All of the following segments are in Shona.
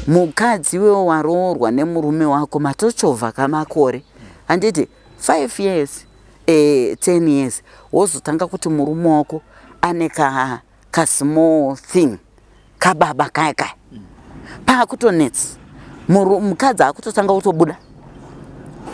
Mukadzi iwewe waroorwa nemurume wako, matochovha kamakore, handiti? 5 years, 10 years, wozotanga kuti murume wako ane ka kasmall thing, kababa kaya kaya, paakutonetsa. Mukadzi akutotanga kutobuda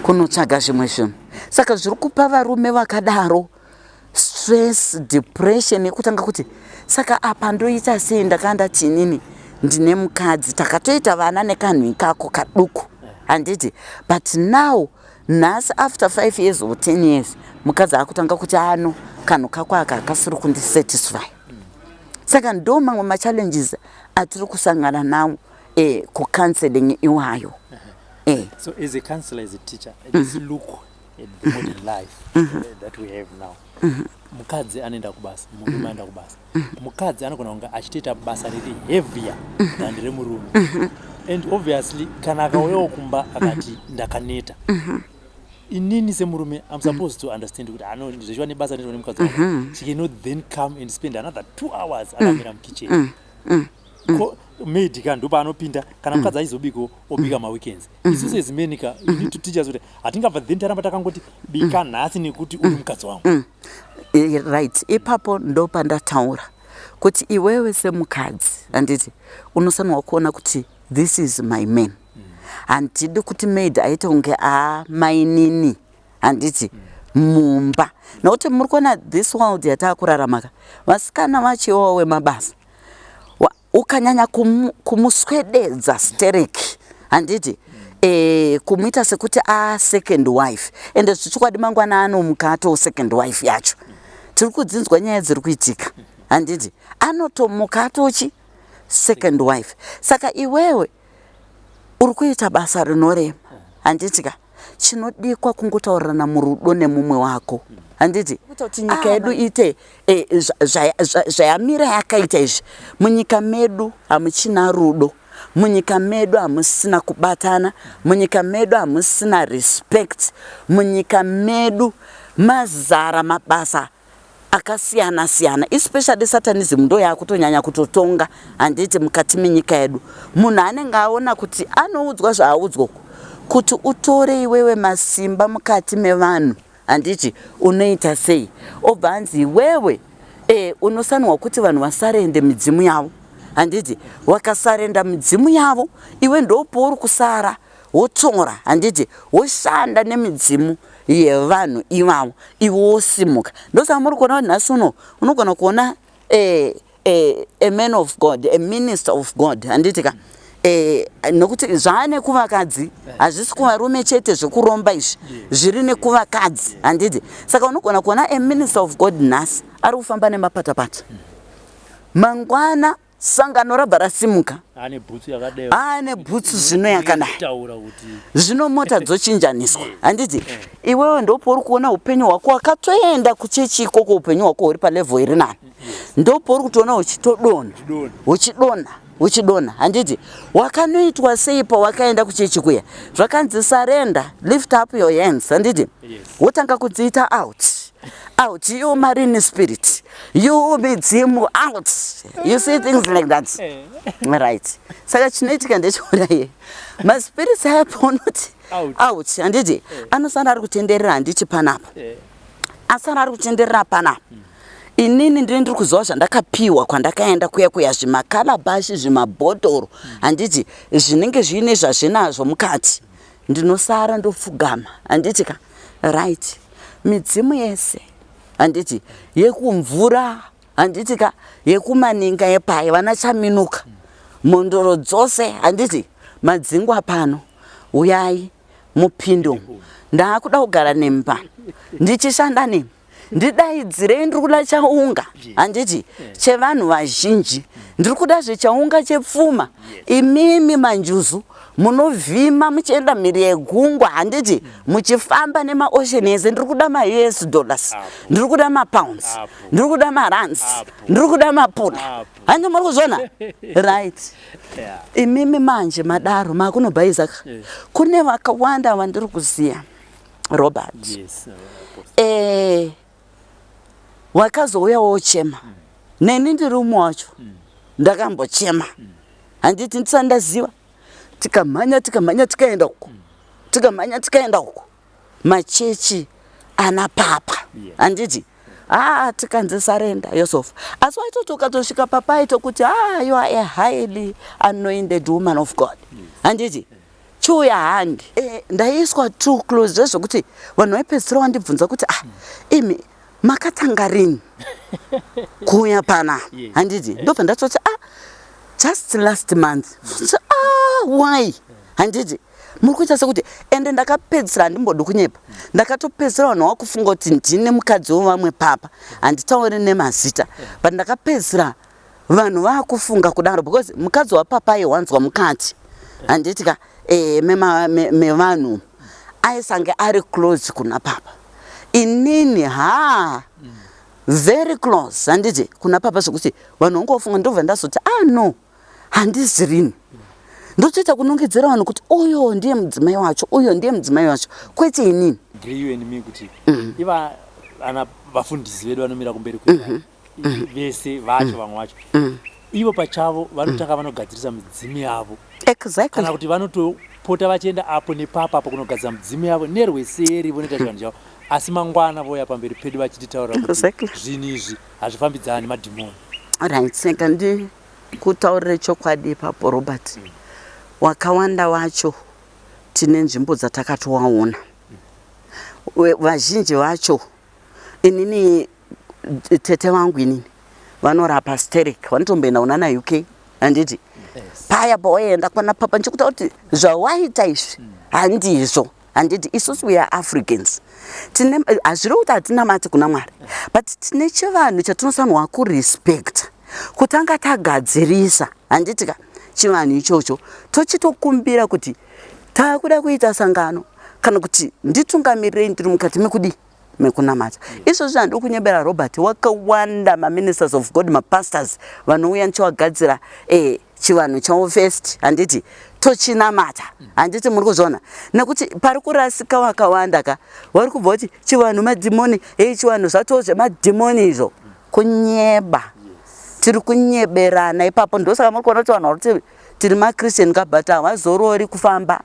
kunotsvaga zvimwe zvinhu. Saka zviri kupa varume vakadaro stress, depression yekutanga kuti, "Saka apa ndoita sei? Ndakanga ndati inini ndine mukadzi, takatoita vana nekanhu ikako kaduku, handiti? But now nhasi, after 5 years or 10 years, mukadzi akutanga kuti ano kanhu kako aka hakasiri kundisatisfy." Saka ndo mamwe machallenges atiri kusangana nawo kucounseling iwayo. So as a counselor, as a teacher, let's look at the modern life that we have now. Mukadzi anoenda kubasa, murume anoenda kubasa. Mukadzi anogona kunge achitoita basa riri heavier than remurume, and obviously kana akauyawo kumba akati, "Ndakaneta," inini semurume I'm supposed to understand kuti ano zvechiwa nebasa rinoitwa nemukadzi wangu. She cannot then come and spend another 2 hours akamira mukitchen. Maid ka ndopaanopinda. Kana mukadzi achizobikawo, obika maweekends. Isusu as men ka, you need to teach us kuti hatingabva then taramba takangoti bika nhasi nekuti uri mukadzi wangu. Right, ipapo ndo pandataura kuti iwewe semukadzi, handiti, unofanirwa kuona kuti this is my man. Handidi kuti maid aite kunge amainini, handiti, mumba, nokuti muri kuona this world yataakurarama ka, vasikana vachiwawo wemabasa, ukanyanya kumuswededza stereki, handiti, kumuita sekuti a second wife, ende zvichokwadi mangwana anomuka ato second wife yacho. Tiri kudzinzwa nyaya dziri kuitika, handiti? Anotomuka atochi second wife. Saka iwewe uri kuita basa rinorema, handiti ka? Chinodikwa kungotaurirana murudo nemumwe wako, handiti? Kuti nyika yedu iite zvayamira yakaita izvi, munyika medu hamuchina rudo, munyika medu hamusina kubatana, munyika medu hamusina respect, munyika medu mazara mabasa akasiyana siyana, especially satanism ndo yakutonyanya kutotonga, handiti, mukati menyika yedu. Munhu anenge aona kuti anoudzwa zvaaudzwa kuti utore iwewe masimba mukati mevanhu, handiti, unoita sei? Obva anzi iwewe unosanirwa kuti vanhu vasurrender midzimu yavo, handiti? Wakasurrender midzimu yavo, iwe ndopouri kusara wotora, handiti, woshanda nemidzimu yevanhu ivavo, iwe wosimuka. Ndosaka muri kuona kuti nhasi uno unogona kuona a man of God, a minister of God, handiti ka? Nokuti zvaane kuvakadzi, hazvisi kuvarume chete zvekuromba izvi, zviri nekuvakadzi, handiti? Saka unogona kuona a minister of God nhasi ari kufamba nemapatapata, mangwana sangano rabva rasimuka, ane bhutsu yakadai, ane bhutsu zvino yakadai, taura kuti zvino mota dzochinjaniswa, handiti? Iwewe ndopauri kuona upenyu hwako wakatoenda kuchechi ikoko, upenyu hwako huri palevel iri nani, ndopauri kutoona uchitodonha, Uchidonha. uchidonha, uchidonha, handiti? Wakanoitwa sei pawakaenda kuchechi kuya? Zvakanzi surrender, lift up your hands, handiti? Yes. Wotanga kudziita out, out, you marine spirit, you midzimu, out. You see things like that, right? Saka chinoitika ndechekudai, maspirits aya paunoti Out. out, handiti, anosara ari kutenderera, handiti, panapa? Asara ari kutenderera panapa. Inini ndine ndiri kuziva zvandakapiwa kwandakaenda kuya kuya, zvimakalabashi, zvimabhodhoro, handiti, zvinenge zviine zvazvinazvo mukati. Ndinosara ndopfugama, handiti ka? Right, midzimu yese, handiti, yekumvura, handiti ka, yekumaninga, yepai vana chaminuka, mhondoro dzose, handiti, madzingwa pano, uyai mupinde umu. Ndaakuda kugara nemi pano, ndichishanda nemi. Ndidaidzirei, ndiri kuda chaunga, handiti, chevanhu vazhinji. Ndiri kuda zvechaunga chepfuma. Imimi manjuzu munovhima muchienda mhiri yegungwa, handiti, muchifamba nemaocean ese, ndiri kuda maUS dollars, ndiri kuda mapounds, Apo. ndiri kuda marands, Apo. ndiri kuda mapula. Apo. Handi muri kuzviona, right? Yeah. Imimi manje madaro makunobhaizaka. Kune vakawanda vandiri kuziya, Robert. Yes, Apostle. Wakazouya wochema. Neni ndiri umwe wacho. Ndakambochema. Handiti ndisati ndaziva. Tikamhanya tikamhanya tikaenda uko. Tikamhanya tikaenda uko. Machechi ana papa. Handiti? Ah, tikanzi surrender yourself. Asi waitoti ukatosvika papa aitokuti ah, you are a highly anointed woman of God. Handiti? Chiuya handi. E, ndaiswa too close zvezvokuti vanhu vaipedzisira vandibvunza kuti ah, imi makatanga rini kuuya pana? Handiti? Ndobva ndatoti ah, just last month. So, ah, why? Handiti? Muri kuita sekuti ende ndakapedzisira, handimbodi kunyepa, ndakatopedzisira vanhu vakufunga kuti ndine mukadzi wevamwe papa. Handitauri nemazita, but ndakapedzisira vanhu vakufunga kudaro because mukadzi wapapa aiwanzwa mukati, handiti ka, mevanhu aisange ari close kuna papa. Inini ha, very close, handiti, kuna papa, zvekuti vanhu vangofunga. Ndobva ndazoti ah, no, handizirini. Ndotoita kunongedzera vanhu kuti uyo ndiye mudzimai wacho, uyo ndiye mudzimai wacho, kwete inini. Agree you and me kuti iva ana vafundisi vedu vanomira kumberi kwedu vese vacho, vamwe vacho ivo pachavo vanotanga vanogadzirisa midzimu yavo kana kuti vanotopota vachienda apo nepapo apo kunogadzira midzimu yavo nerweseri, vonoita chivanhu chavo, asi mangwana voya pamberi pedu vachititaurira kuti zvinhu izvi hazvifambidzani, madhimoni. Right, saka ndikutaurire chokwadi ipapo, Robert. Wakawanda wacho tine nzvimbo dzatakatowaona. Vazhinji vacho, inini tete vangu inini vanorapa sterek, vanotomboenda kunana UK, handiti? Paya pawaienda kwana papa nchikuta kuti zvawaita izvi handizvo, handiti? Isusu we are Africans, tine, hazviri kuti hatinamati kuna Mwari, but tine chivanhu chatinofanirwa kurespecta, kutanga tagadzirisa, handiti ka? Chivanhu ichocho tochitokumbira kuti taakuda kuita sangano kana kuti nditungamirirei, ndiri mukati mekudii, mekunamata. Izvozvi handiri kunyebera, Robert, wakawanda maministers of God, mapastors vanouya nichiwagadzira chivanhu chavo first, handiti? Tochinamata, handiti muri kuzviona? Nekuti pari kurasika wakawanda ka, vari kubva kuti chivanhu madhimoni, ei, chivanhu zvatoo zvemadhimoni izvo. Kunyeba, tiri kunyeberana ipapo. Ndosaka muri kuona kuti vanhu vari kuti tiri maChristian ka, but havazorori kufamba.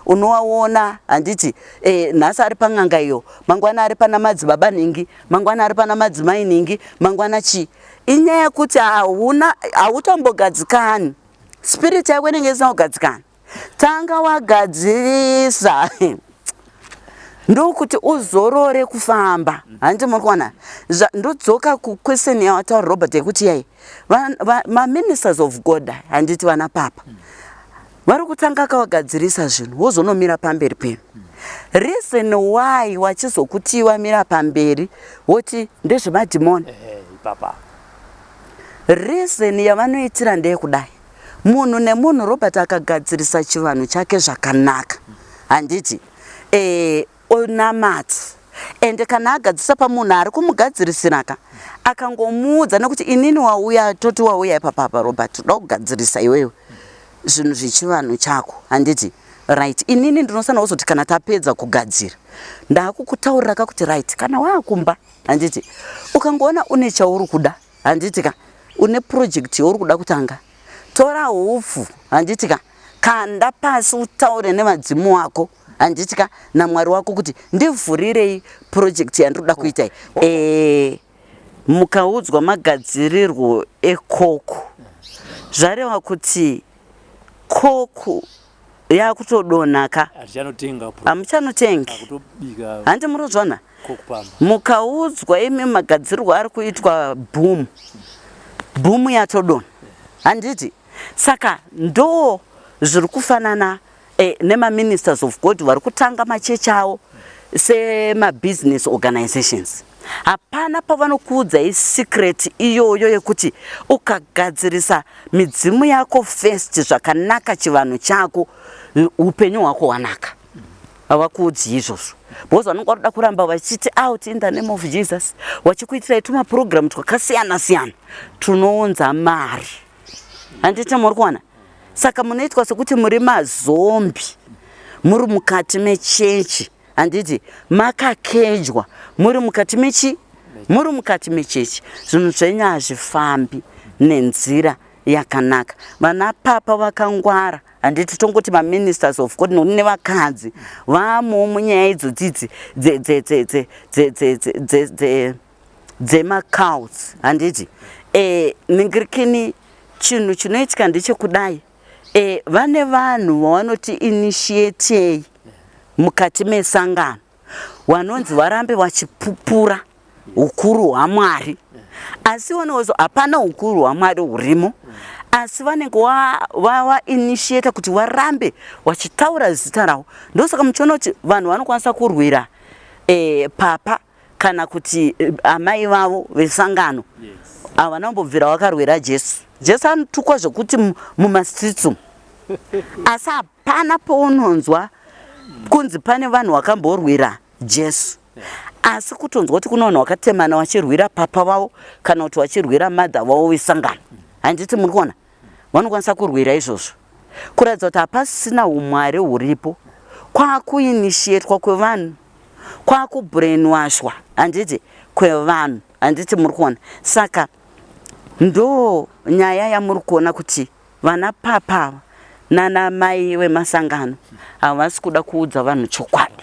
Unovaona, handiti, nhasi ari pan'anga iyo, mangwana ari pana madzibaba nhingi, mangwana ari pana madzimai nhingi, mangwana chii. Inyaya yekuti hauna, hautombogadzikani, spirit yako inenge isina kugadzikana. Tanga wagadzirisa ndokuti uzorore kufamba, handiti muri kuona? Ndodzoka kuquestion yawataura, Robert, yekuti yai maministers of God, handiti, vana papa vari kutanga kawagadzirisa zvinhu, wozonomira pamberi penu. Reason why wachizokuti wamira pamberi woti ndezvemadhimoni, Ipapa. Reason yavanoitira ndeyekudai: munhu nemunhu, Robert, akagadzirisa chivanhu chake zvakanaka, handiti, onamata, ende kana agadzirisa pamunhu ari kumugadzirisiraka, akangomuudza nekuti inini wauya, toti wauya ipapapa, Robert, toda kugadzirisa iwewe zvinhu zvechivanhu chako, handiti? Right, inini ndinofanira kuzoti kana tapedza kugadzira, ndaakukutaurira ka kuti right, kana waakumba, handiti, ukangoona une chauri kuda, handiti ka, une project yauri kuda kutanga, tora hupfu, handiti ka, kanda pasi, utaure nevadzimu wako, handiti ka, naMwari wako kuti ndivhurirei project yandiri kuda kuita iyi. Mukaudzwa magadzirirwo ekoko, zvareva kuti koko yakutodonha ka. Hatichanotenga. Hamuchanotengi. Akutobika. Handi murozvona? Kokupamba. Mukaudzwa imi magadzirirwo ari kuitwa boom, boom yatodonha, handiti? Saka ndo zviri kufanana nemaministers of God vari kutanga machechi avo semabusiness organizations. Hapana pavanokuudzai secret iyoyo yekuti ukagadzirisa midzimu yako first zvakanaka, chivanhu chako, upenyu hwako hwanaka. Havakuudzi izvozvo because vanonge varoda kuramba vachiti out in the name of Jesus, vachikuitirai tumapurogiramu twakasiyana siyana tunounza mari, handiti muri kuona? Saka munoitwa sekuti muri mazombi muri mukati mechechi, handiti? Makakejwa muri mukati mechi. Muri mukati mechechi, zvinhu zvenyu hazvifambi nenzira yakanaka. Vana papa vakangwara, handiti tongoti maministers of God nokuti nevakadzi vamo munyaya idzodzidzi dzemacults, handiti? E, ningirikini chinhu chinoitika ndechekudai, e, vane vanhu vavanoti initiatei mukati mesangano vanonzi varambe vachipupura ukuru hwaMwari, asi onewozo hapana ukuru hwaMwari hurimo, asi vanenge vainitiata kuti varambe vachitaura zita ravo. Ndosaka muchiona kuti vanhu vanokwanisa kurwira papa kana kuti amai vavo vesangano. Havana kumbobvira vakarwira Jesu. Jesu anotukwa zvekuti mumastreets umu, asi hapana paunonzwa kunzi pane vanhu vakamborwira Jesu, asi kutonzwa kuti kune vanhu vakatemana vachirwira papa vavo kana kuti vachirwira mother vavo vesangano, handiti muri kuona? Vanokwanisa kurwira izvozvo kuratidza kuti hapasina umwari huripo. Kwakuinitiatwa kwevanhu, kwakubrainwashwa, handiti, kwevanhu, handiti muri kuona? Saka ndo nyaya yamuri kuona kuti vana papa ava nana mai vemasangano havasi kuda kuudza vanhu chokwadi.